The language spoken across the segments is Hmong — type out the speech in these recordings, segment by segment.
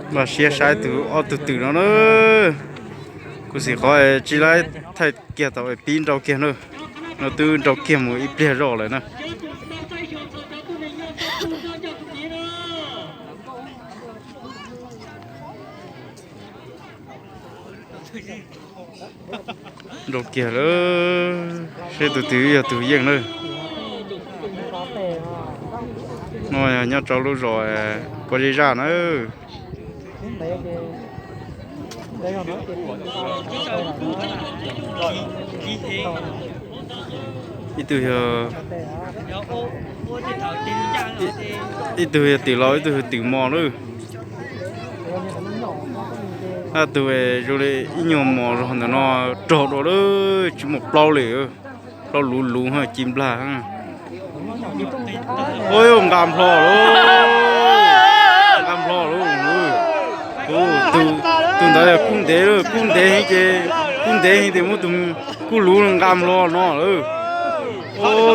Npaj siab saib tus ob tug twm no na. Kuv xim qhov tsis laib thaij kiag tau pib nrau kiag na. No twb nrau kiag mus ib pliag zoj lawm na. Nrau kiag lawm, seb tus twg yog tus yeej na. No yog nyob rau lub zos Pov Zej Zaj na. Ib tug yog, ib tug yog twm laus, ib tug yog twm mos lawm. Tus zoo li ib nyuag mos zog ntawm no rog dua lawm, tsis muaj plaub li, plaub luv luv ci nplag. Ua nqa nplho lawm, nqa nplho lawm. Tus ntawd kub ntev, kub ntev heev ces, kub ntev heev ces muab tus kub luv nqa nplho no lawm.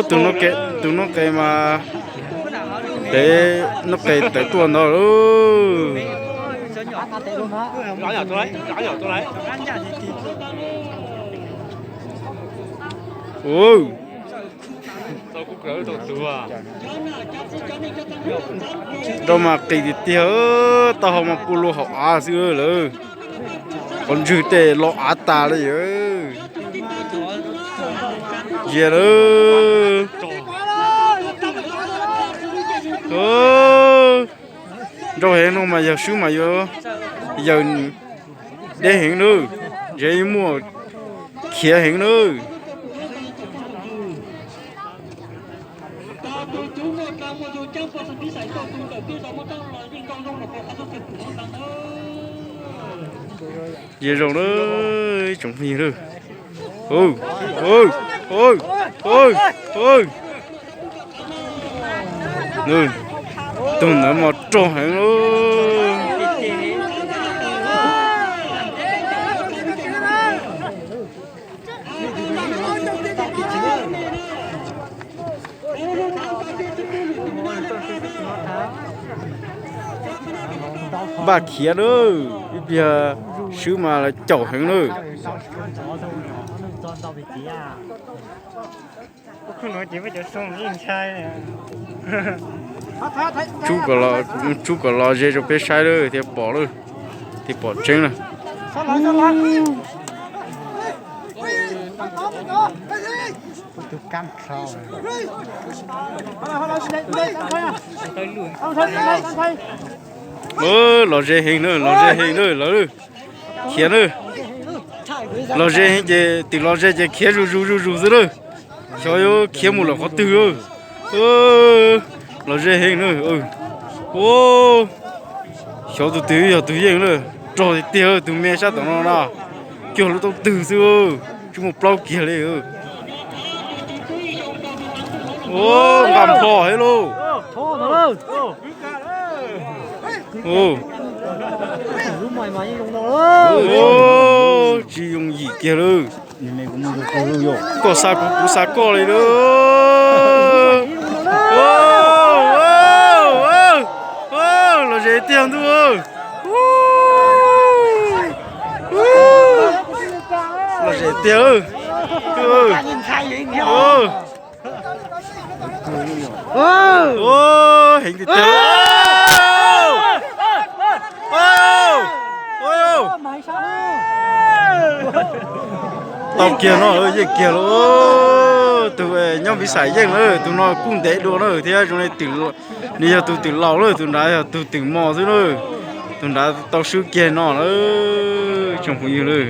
Tus no qe mas, pem no qe tawm tuaj ntawd lawm. Rau mas qis tiag tiag, taub hau mas pua lug hauv av xwb lawm. Qhov ntswg tej los av tas li. Ntsia lawm. Nrau heev no mas yog swb mas yuav yawm deb heev nawb, ntshe muaj khiav heev nawb. Ntsia zoo na, ib tsoom phooj ywg. Tus ntawd mas rog heev lawm. Npaj khiav lawm, ib pliag swb mas caum heev lawm. Tsub kom los ze rau peb saib lawm thiaj pom lawm, thiaj pom tseeb na. Los ze heev na, los ze heev na lawm. Khiav na. Los ze heev ces twm los ze ces khiav zuj zus zuj zus xwb na. Xyov yuav khiav mus lawm qhov twg. Los ze heev na. Xyov tus twg yog tus yeej na. Rog tiag tiag, tus me sab tom no na. Cuag lub taub twg xwb, tsis muaj plaub kiag li. Nqa nplho heev lauj. Tsis yooj yim kiag lawm. Koj xa kuv, kuv xa koj li lawm. Los ze tiag ntuj. Los ze tiag. Heev tiag tiag. Tau kiag no, yeej kiag lauj. Tus nyob viv xais yeej na, tus no kuj ntev dua na thiab zoo li nws yog tus twm laus na, tus nrad yog tus twm mos xwb na. Tus nrad tau swb kiag no lawm tsoom phooj ywg lawm.